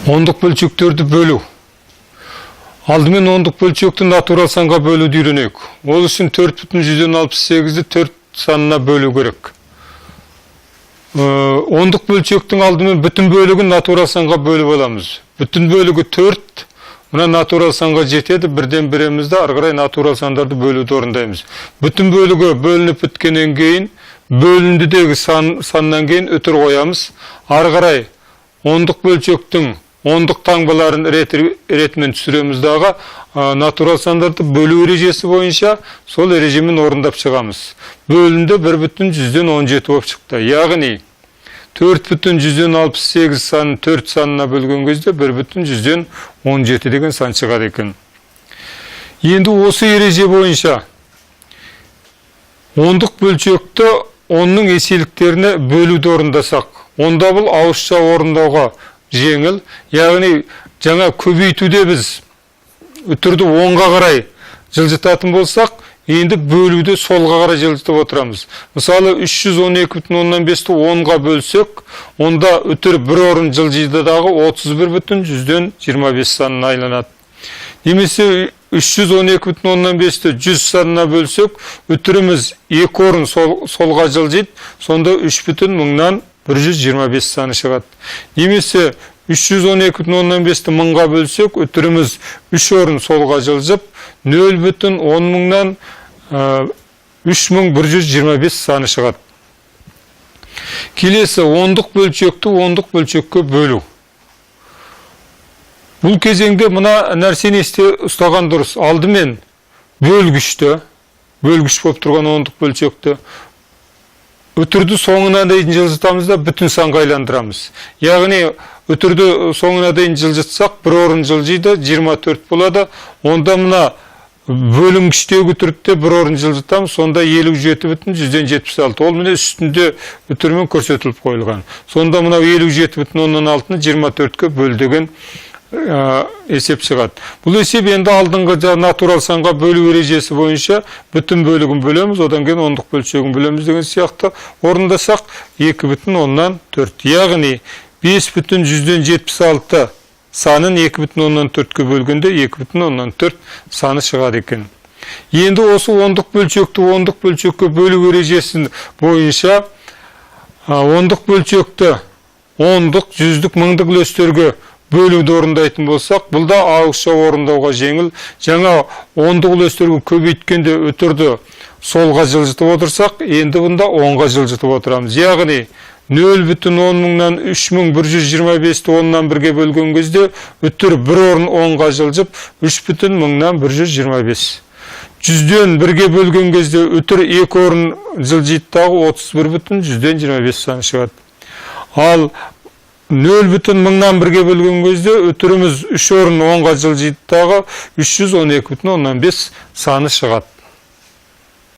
Ондық бөлшектерді бөлу. Алдымен ондық бөлшекті натурал санға бөлуді үйренейік. Ол үшін 4,68-ді 4 санына бөлу керек. Ондық бөлшектің алдымен бүтін бөлігін натурал санға бөліп аламыз. Бүтін бөлігі 4, мына натурал санға жетеді, бірден береміз де ары қарай натурал сандарды бөлуді орындаймыз. Бүтін бөлігі бөлініп біткеннен кейін бөліндідегі саннан кейін үтір қоямыз. Ары қарай ондық бөлшектің ондық таңбаларын ретімен түсіреміз дағы натурал сандарды бөлу ережесі бойынша сол ережемен орындап шығамыз. Бөлінді 1,17 болып шықты. Яғни 4,68 санын 4 санына бөлген кезде 1,17 деген сан шығады екен. Енді осы ереже бойынша ондық бөлшекті онның еселіктеріне бөлуді орындасақ, онда бұл ауызша орындауға жеңіл. Яғни жаңа көбейтуде біз үтірді оңға қарай жылжытатын болсақ, енді бөлуді солға қарай жылжытып отырамыз. Мысалы, 312,5-ті 10-ға бөлсек, онда үтір бір орын жылжиды дағы 31,25 санына айланады. Немесе 312,5-ті 100 санына бөлсек, үтіріміз екі орын солға жылжиды, сонда 3,125 саны шығады. Немесе 312,5-ті мыңға бөлсек, үтіріміз 3 орын солға жылжып, 0 бүтін 10 мыңнан 3125 саны шығады. Келесі ондық бөлшекті ондық бөлшекке бөлу. Бұл кезеңде мына нәрсені есте ұстаған дұрыс. Алдымен бөлгішті, бөлгіш болып тұрған ондық бөлшекті үтірді соңына дейін жылжытамыз да бүтін санға айландырамыз. Яғни үтірді соңына дейін жылжытсақ, бір орын жылжиды, 24 болады. Онда мына бөлінгіштегі үтірді бір орын жылжытамыз, сонда 57,76. Ол міне үстінде үтірмен көрсетіліп қойылған. Сонда мынау 57,6-ны 24-ке бөл деген есеп шығады. Бұл есеп енді алдыңғы натурал санға бөлу ережесі бойынша бүтін бөлігін бөлеміз, одан кейін ондық бөлшегін бөлеміз деген сияқты орындасақ, 2,4. Яғни 5,76 санын 2,4-ке бөлгенде 2,4 саны шығады екен. Енді осы ондық бөлшекті ондық бөлшекке бөлу ережесін бойынша ондық бөлшекті ондық, жүздік, мыңдық үлестерге бөлуді орындайтын болсақ, бұл да ауызша орындауға жеңіл. Жаңа ондық үлестерге көбейткенде үтірді солға жылжытып отырсақ, енді бұнда оңға жылжытып отырамыз. Яғни 0,10 мыңнан 3125-ті оннан бірге бөлген кезде үтір бір орын оңға жылжып, 3,125. Жүзден бірге бөлген кезде үтір екі орын жылжиды дағы 31,25 саны шығады. Ал 0,1-ге бөлген кезде үтіріміз 3 орын оңға жылжиды дағы 312,5 саны шығады.